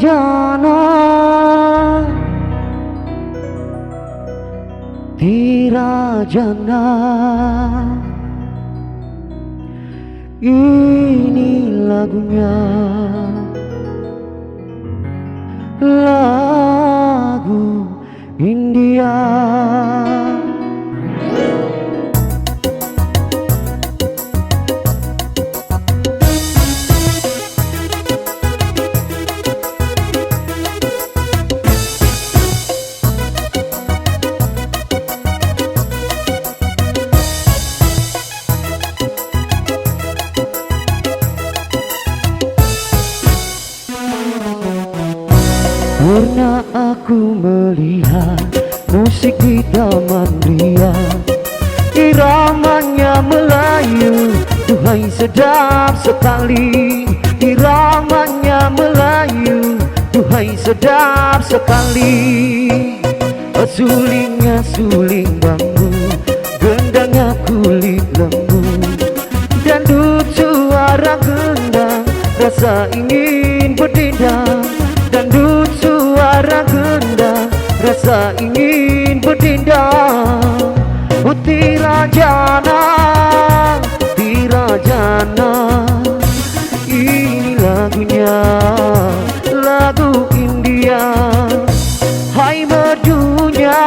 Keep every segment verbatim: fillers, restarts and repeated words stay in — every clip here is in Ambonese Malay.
Jana, Tirajana, ini lagunya, lagu India. Pernah aku melihat musik di Taman Ria, iramanya Melayu, duhai sedap sekali. Iramanya Melayu, duhai sedap sekali. Sulingnya suling bambu, gendangnya kulit lembu. Dangdut suara gendang, rasa ingin berdendang. Dangdut suara gendang, rasa ingin berdendang. Oh, Tirajana, Tirajana, ini lagunya, lagu India. Hai merdunya,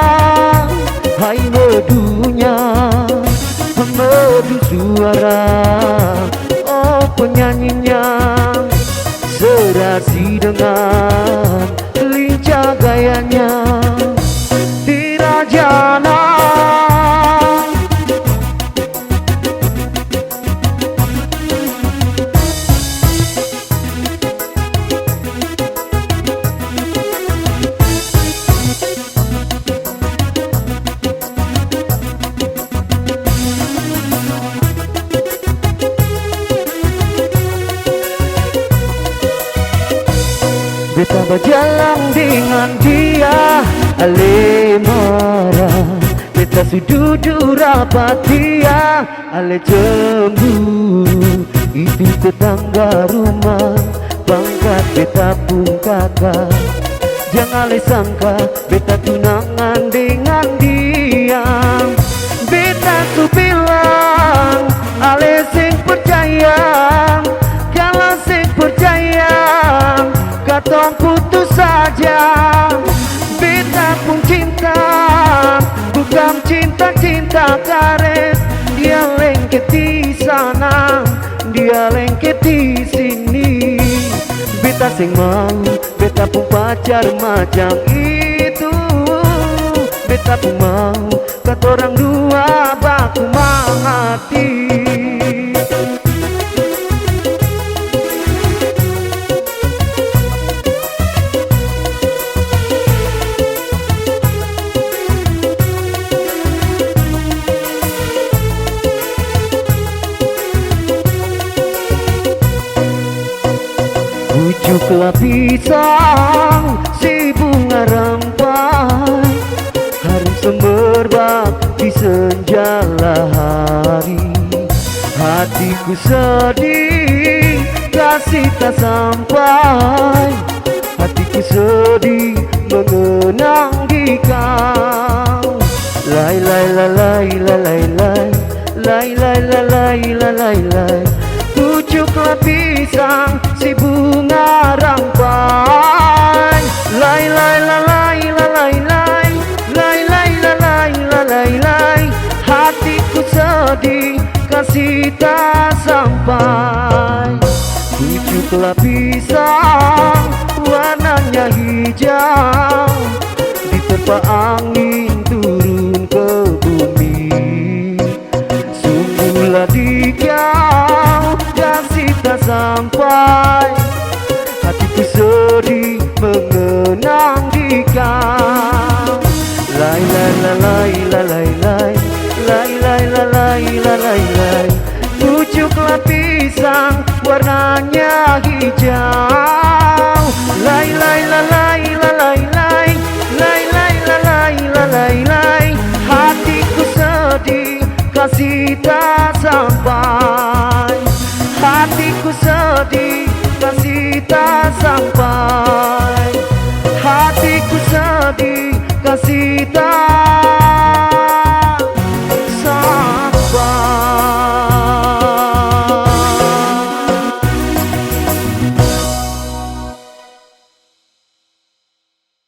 hai merdunya, merdu suara, oh penyanyinya, serasi dengan lincah gayanya. Tirajana. Beta bajalang dengan dia, ale marah. Beta su dudu rapat dia, ale cemburu. Itu tetangga rumah, pangkat beta pung kaka. Jang ale sangka, beta tunangan dengan dia. Beta su bilang, ale seng percaya. Kalo seng percaya, katong putus saja. Beta pung cinta bukang cinta-cinta karet. Dia lengket di sana, dia lengket di sini. Beta seng mau, beta pung pacar macam itu. Beta pung mau, katorang dua baku mangarti. Pucuk lapisang si bunga rampai, harum semerbak di senja lahari. Hatiku sedih, kasih tak sampai. Hatiku sedih mengenang di kau. Lai, lai, la, lai, la, lai, lai. Lai, lai, la, lai, la, lai, lai. Pucuk lapisang si bunga rampai. Lai, lai, la, lai, la, lai, lai. Lai, lai, la, lai, la, lai, lai. Hatiku sedih, kasih tak sampai. Pucuk lapisang warnanya hijau, diterpa angin turun ke bumi. Sungguhlah di kau kasih tak sampai, hatiku sedih mengenang di kau. Lai, lai, la, lai, la, lai, lai. Lai, lai, la, lai, la, lai, lai. Pucuk lapisang warnanya hijau. Lai, lai, la, lai, la, lai, lai. Lai, lai, la, lai, la, lai, lai. Hatiku sedih, kasih tak sampai.